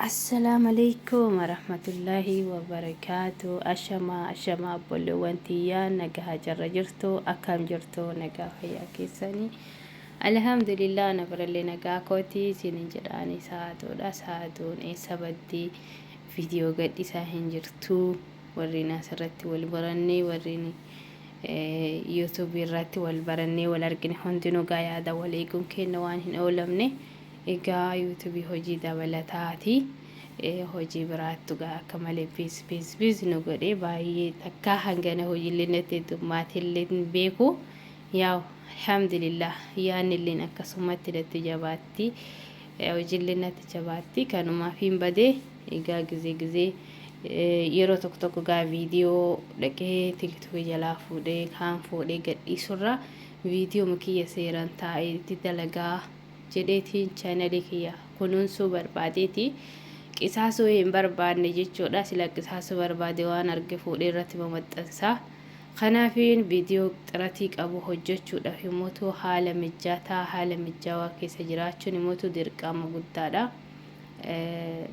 Assalaamu alaikum warahmatullaahi wabarakaatu. Ashamaa ashamaa obboleewwan tiyyaa, nagaha jirra jirtu? Akkam jirtu? Nagaa fayyaa keessanii? Alhamdulillah, na birallee nagaa kooti isinin jedhaani. Sa'aatuudha. Sa'aatuun eessa baddi? Viidiyoo gadhiisaa hin jirtu. Warreen asirratti wal barannee, warreen yuutuubii irratti wal barannee wal argine hundinuu gaa yaada wal eeguun keenya waan hin oolamne. Egaa yuutuubii hojii dabalataati. Hojii biraattu gaa akka malee busy busy busy nu godhee, baay'ee takkaa hangana hojiilee natti heddummaatellee hin beeku. Yaa'u, alhamdulillah, yaadni illeen akkasumatti natti jabaatti. Hojiillee natti jabaatti. Kanumaaf hin badee. Egaa gizee gizee yeroo tokko tokko gaa viidiyoo dhaqee TikTokii jalaa fuudhee, kaan fuudhee gadhiisurra viidiyoo kiyya seeraan taa'ee itti dalagaa jedheetiin chaanalii kiyya kunuunsuu barbaadeeti. Qisaasuu hin barbaanne jechuudha. Sila qisaasuu barbaade waan arge fuudhee irratti mamaxxansaa. Kanaafiin viidiyoo xiratii qabu hojjechuudhaaf immoo haala mijataa, haala mijaawaa keessa jiraachuun immoo dirqama guddaadha.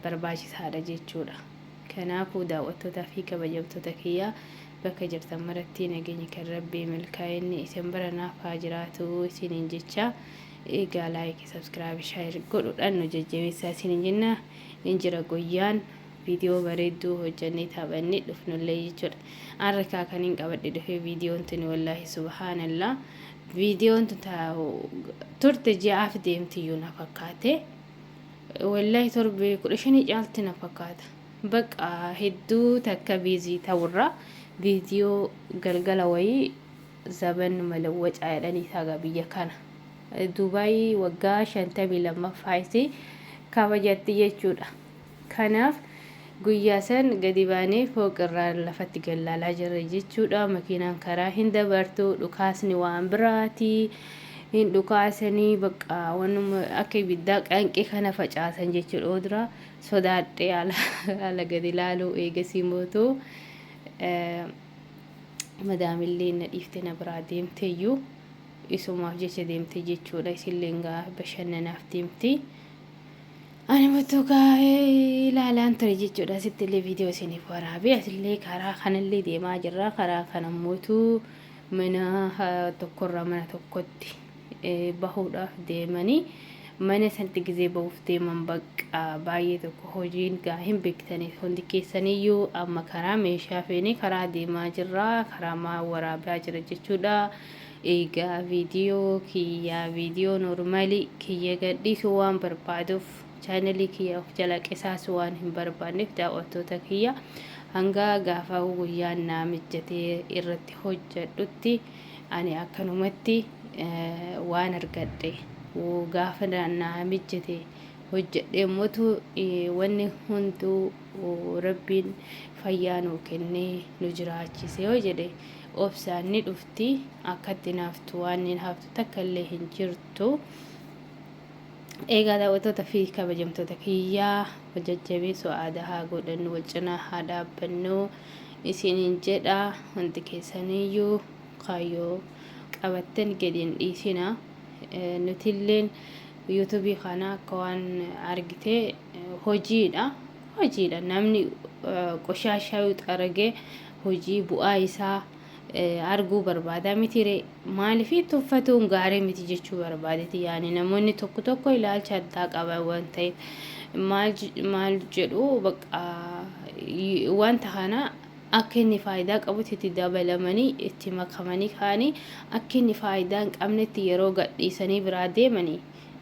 Barbaachisaadha jechuudha. Kanaafuu daawwattootaa fi kabajamtoota kiyyaa, bakka jirtan maratti nageenya kan Rabbii, milkaa'inni isin bira naaf haa jiraatu isiniin jecha. Egaa like, subscribe, share godhuudhaan nu jajjabeessaa isiniin jenna. In jira guyyaan viidiyoo bareedduu hojjannee taphannee dhufnullee jechuudha. Harkaa kan hin qabadhe dhufee viidiyoon tuni, wallaahi, subhaanallah, viidiyoon tun turte ji'aaf deemtiyyuu na fakkaate. Wallaahi torbee 15 caalti na fakkaata. Bakka hedduu takka busy ta'urra viidiyoo galgala wayii zaban malawwacaa jedhanii isaa biyya kana. Dubaayii waggaa 52ffaa isii kabajatti jechuudha. Kanaaf guyyaa san gadi baanee fooqirraa lafatti gallaalaa jirra jechuudha. Makiinaan karaa hin dabartu, dhukaasni waan biraati. Hin dhukaasanii, bakka wanuma akka ibiddaa qanqee kana facaasan jechuudha. Odura sodaadhee haala gadi ilaaluu eegasii mootuu madaamillee na dhiifte, na biraa deemteeyyuu isumaaf jecha deemte jechuudha. Isillee gaa bashannanaaf deemti. Ani motoo kaa'ee ilaalaan ture jechuudha. Asitti illee viidiyoo isiniif waraabee, asillee karaa kanallee deemaa jirra. Karaa kana mootuu mana tokkorraa mana tokkotti bahuudhaaf deemanii, mana sanatti gizee bahuuf deeman, bakka baay'ee tokko hojiin gaa hin beektanii hundi keessaniyyuu. Amma karaa meeshaa feenee karaa deemaa jirra. Karaa maa waraabaa jira jechuudha. Egaa viidiyoo kiyyaa, viidiyoo normalii kiyya gadhiisuu waan barbaaduuf, chaanalii kiyya of jala qisaasuu waan hin barbaanneef, daawwattoota kiyya, hanga gaafa guyyaan naa mijjatee irratti hojjedhutti ani akkanumatti waan argadhe gaafa naa mijjate hojjedhe mootu. Wanni hunduu Rabbiin fayyaa nuu kennee nu jiraachise yoo jedhe obsaan ni dhufti. Akkatti naaftu waan hin haftu takka illee hin jirtu. Egaa daawwattoota fi kabajamtoota kiyyaa, wal jajjabeessuu aadaa haa godhannu, wal cinaa haa dhaabbannu isiniin jedha. Hundi keessaniyyuu kaayyoo qabattan gadi hin dhiisina. Nutilleen yuutuubii kana akka waan argite hojiidha. Hojiidha. Namni qoshaashaa yoo xaragee hojii bu'aa isaa arguu barbaada mitiree? Maaliif tuffatuun gaarii miti jechuu barbaadeeti. Yaani namoonni tokko tokko ilaalcha addaa qaban waan ta'eef, maal maal jedhu, bakka wanta kana akka inni faayidaa qabutti itti dabalamanii, itti makamanii kaanii akka inni faayidaa hin qabnetti yeroo gadhiisanii biraa deemanii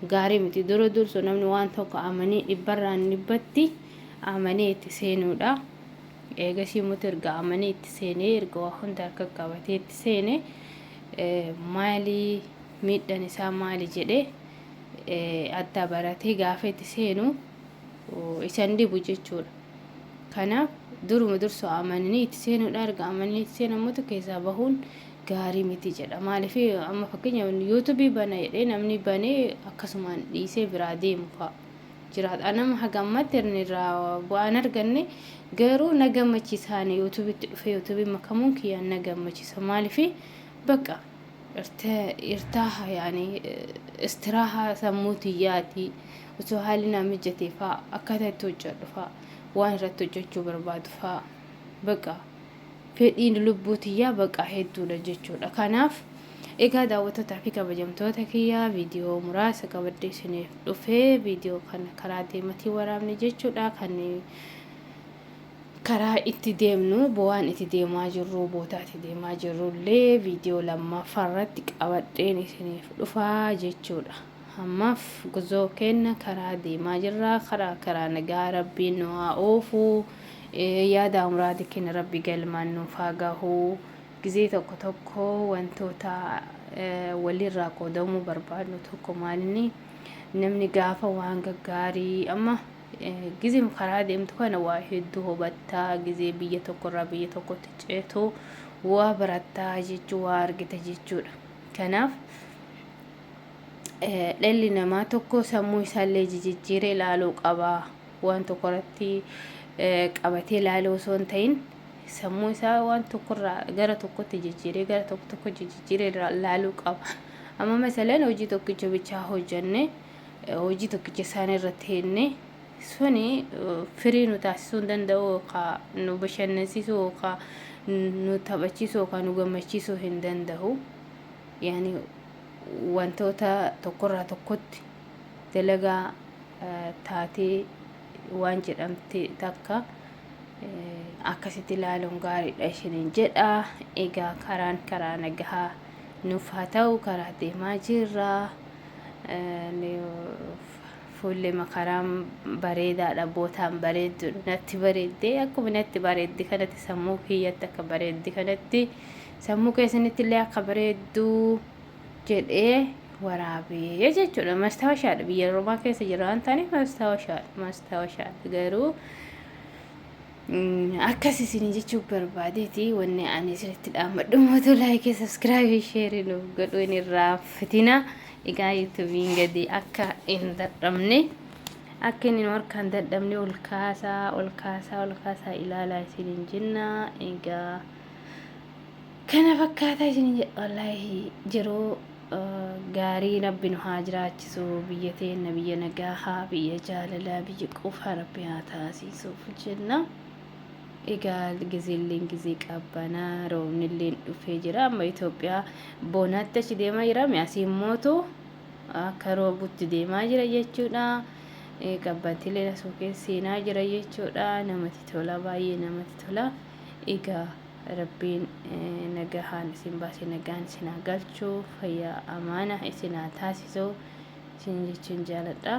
gaarii miti. Dura dursu namni waan tokko amanii, dhibbarraan dhibbatti amanee itti seenuudha. Eegasii immoo erga amanee itti seenee, erga waa hunda harka qabatee itti seene, maali miidhaan isaa maali jedhee adda baratee gaafa itti seenu isan dhibu jechuudha. Kanaaf duruma dursu amananii itti seenuudha. Erga amananii itti seenamutu keessaa bahuun gaarii miti jedha. Maaliif amma fakkeenyaaf yuutuubii bana jedhee namni banee akkasumaan dhiisee biraa deemu fa'a jiraata. Nama haga ammatti inni irraa bu'aan arganne garuu na gammachiisaan yuutuubitti dhufee yuutuubii makamuun kiyyaan na gammachiisa. Maaliif bakka Irtaaha yaani istiraaha sammuu tiyyaati. Osoo haalli naa mijatee faa akkaataa itti hojjedhu faa waan irratti hojjechuu barbaadu faa baqa fedhiin lubbuu tiyyaa baqa hedduudha jechuudha. Kanaaf egaa daawwattootaa fi kabajamtoota kiyyaa, viidiyoo muraasa qabadhee isiniif dhufee, viidiyoo kana karaa deematii waraabne jechuudha. Kan karaa itti deemnu, bu'aan itti deemaa jirru, bootaa itti deemaa jirru illee viidiyoo lammaffaa irratti qabadheen isiniif dhufaa jechuudha. Ammaaf guzoo kenna karaa deemaa jirra. Karaa nagaa Rabbiin nu haa oofu. Yaada muraadi kenna Rabbi galmaan nuuf haa gahu. Gizee tokko tokko wantoota walirraa qoodamuu barbaadnu tokko maalinni, namni gaafa waan gaggaarii, amma gizee karaa deemtu kana waa hedduu hubattaa, gizee biyya tokkorraa biyya tokkotti ceetu waa barattaa jechuu, waa argita jechuudha. Kanaaf dhalli namaa tokko sammuu isaallee jijjiiree ilaaluu qaba. Waan tokko irratti qabatee ilaaluu osoo hin ta'in, sammuu isaa waan tokkorraa gara tokkotti jijjiiree, gara tokko tokko jijjiiree ilaaluu qaba. Amma masalan hojii tokkicha bichaa hojjenne, hojii tokkicha isaan irratti henne, suni firii nu taasisuu hin danda'u, yookaan nu bashannansiisuu yookaan nu taphachiisuu yookaan nu gammachiisuu hin danda'u. Yaani wantoota tokkorraa tokkotti dalagaa taatee waan jedhamte takka akkasitti ilaaluun gaariidha isiniin jedha. Egaa karaan karaa nagahaa nuuf haa ta'u, karaa deemaa jirra. Fuulli karaan bareedaadha, bootaan bareedduudha. Natti bareeddee, akkuma natti bareeddi kanatti sammuu kiyyatti akka bareeddi kanatti sammuu keessanitti illee akka bareedduu jedhee waraabee jechuudha. Mastaawashaadha, biyya Roomaa keessa jira waan ta'aniif mastaawashaadha, mastaawashaadha garuu akkas isin jechuu barbaadeeti. Wanni ani isinitti dhaammadhu mootuu like, subscribe, share nuuf godhuu hin irraanfatina. Egaa YouTubeiin gadi akka hin dadhabne, akka inni nu harkaan dadhabne, ol kaasaa, ol kaasaa, ol kaasaa ilaalaa isiniin jenna. Egaa kana fakkaataa isin jedha. Wallaahi jiruu gaarii Rabbi nu haa jiraachisu. Biyya teenna biyya nagaahaa, biyya jaalalaa, biyya quufaa Rabbi haa taasisuuf jenna. Egaa gizeelleen gizee qabbanaa, roobnilleen dhufee jira. Amma Itoophiyaa bonaatti achi deemaa jira, asii mootu akka roobutti deemaa jira jechuudha. Qabbantiileen asuu keessa seenaa jira jechuudha. Namatti tola, baay'ee namatti tola. Egaa Rabbiin nagahaan isin baasee nagaan isin haa galchu, fayyaa amaana isin haa taasisu isin jechuun jaaladha.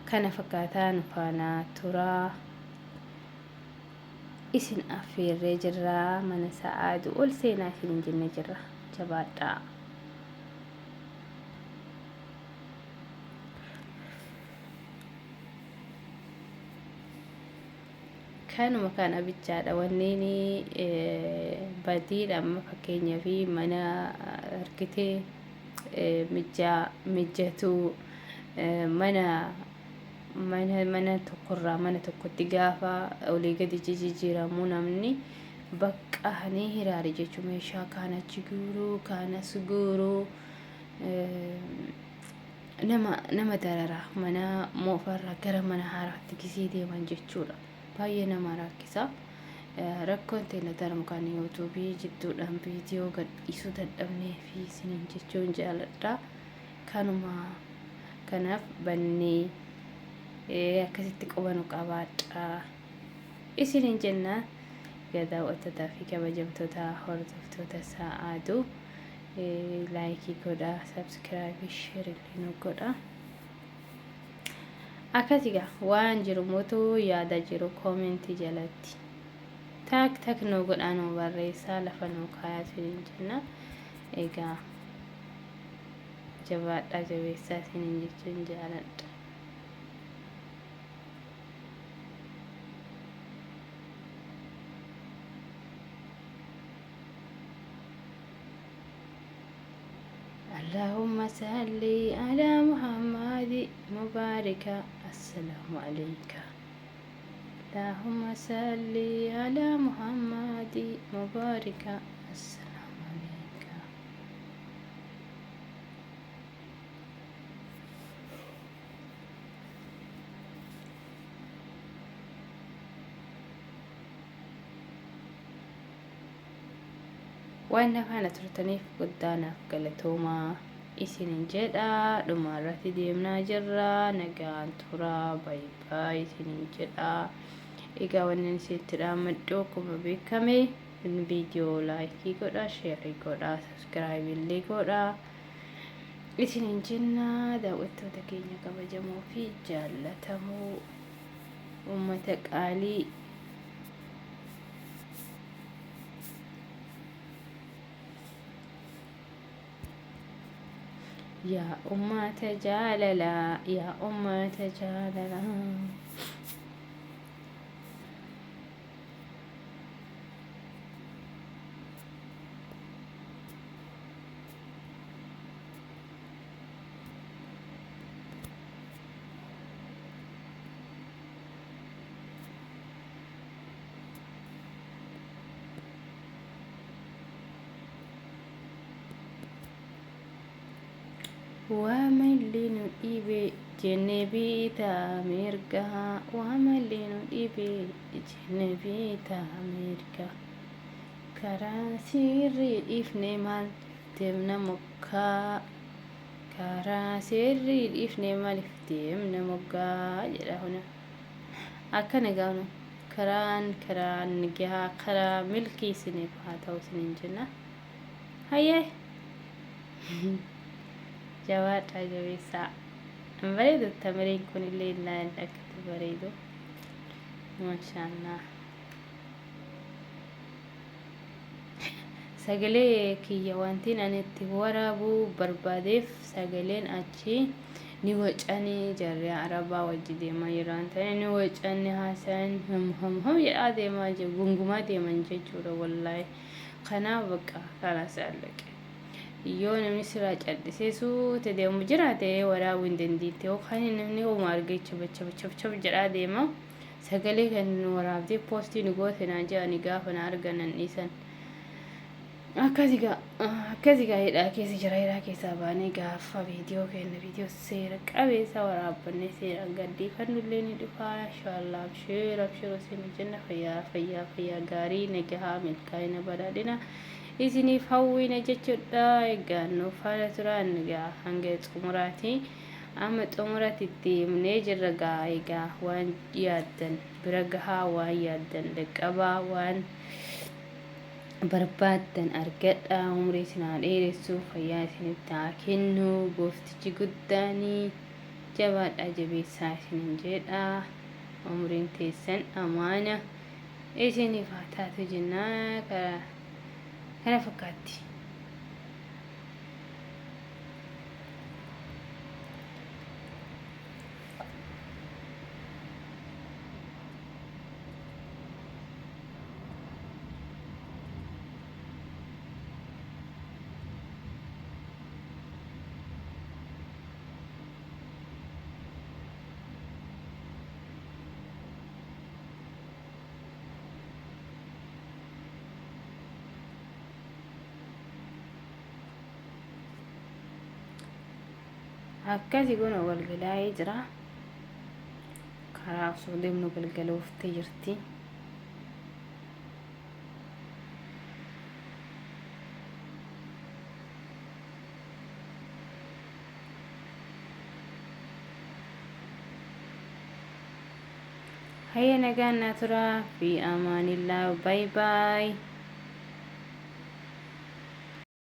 Kana fakkaataa nu faana turaa isin affeerree jirra. Mana sa'aadu ol seenaa isin hin jenne jirra. Jabaadhaa. Kanuma kana bichaadha wanneen badiidha. Amma fakkeenyaaf mana argitee mijjaa mijjatuu, mana tokkorraa mana tokkotti gaafa olii gadi jijjiiramuu, namni baqqaanii hiraari jechuun meeshaa kaan achi guuruu, kaan as guuruu nama darara. Mana moofaarraa gara mana haaraatti gisee deeman jechuudha. Baay'ee nama rakkisa. Rakkoon teenya daram kan YouTube jidduudhaan viidiyoo gadhiisuu dadhabnee fi isiniin jechuun jaaladha. Kanuma kanaaf bannee akkasitti quba nu qabaadha isiniin jenna. Egaa daawwattootaa fi kabajamtoota hordoftoota sa'aaduu, like godha, subscribe, share illee nu godha. Akkas egaa waan jiru mootu yaada jiru comment jalatti taak tak nu godhaa, nu barreessaa, lafa nu kaayaa isiniin jenna. Egaa jabaadhaa, jabeessaa isiniin jechuun jaaladha. اللهم صل على محمد مبارك السلام عليك، اللهم صل على محمد مبارك السلام عليك. Waan na faana turtaniif guddaa naaf galatoomaa isinin jedha. Dhuma irratti deemnaa jirra. Nagaan turaa. Baay baay isinin jedha. Egaa wanni isinitti dhaammadhu akkuma beekame viidiyoo like godha, share godha, subscribe illee godha. Isinin jenna daawwattoota keenya kabajamoo fi jaallatamoo uummata qaalii. Yaa ummata jaalalaa, yaa ummata jaalalaa. Waa malli nu dhibe jenne bitaa mirga, waa malli nu dhibe jenne bitaa mirga, karaa sirrii dhiifne maal deemna moggaa, karaa sirrii dhiifne maaliif deemna moggaa jedha huna. Akkana egaa huna karaan karaa nagahaa karaa milkii isiniif haa ta'u isiniin jenna. Hayyee jabaadhaa, jabeessaa. Hin bareedu tamiriin kun illee ilaali akkatti bareedu. Maashaallah. Sagalee kiyya wantiin ani itti waraabuu barbaadeef sagaleen achi ni wacanii, jarri arabaa wajji deemaa jiran ta'e ni wacanii haasayan hum hum hum jedhaa deemaa jiru, gungumaa deeman jechuudha wallaahi. Kanaaf bakka kanas allaqe. Yoo namni sirraa cal'isee suute deemu jiraate waraabuu hin dandeette, yookaan namni homaa argee chaba chaba chab chab jedhaa deema. Sagalee kan nu waraabdee post nu goote naan jedhani gaafa na argan nan dhiisan. Akkasi gaa hidhaa keessa jira. Hidhaa keessaa baanee gaafa viidiyoo kenna, viidiyoo seera qabeessa waraabbannee seeraan gadhiifannu illee ni dhufa inshaallah. Abshiir abshiir isin jenna. Fayyaa fayyaa fayyaa gaarii, nagahaa, milkaa'ina, badhaadhina isiniif hawwiina jechuudha. Egaa nuuf faana turaan egaa hanga xumuraati. Amma xumuratti deemnee jirra gaa. Egaa waan yaaddan bira gahaa, waan yaaddan dhaqqabaa, waan barbaaddan argadha. Umrii isin haa dheeressu, fayyaa isinitti haa kennu gooftichi guddaanii. Jabaadhaa, jabeessaa isinin jedha. Umriin teessan amaana isiniif haa taatu jennaa. Kana fakkaatti. Akkasi kun galgalaa'ee jira. Karaa osoo deemnu galgalooftee jirti. Hayya, nagaan naa tura, fi amaanillaa, bye bye.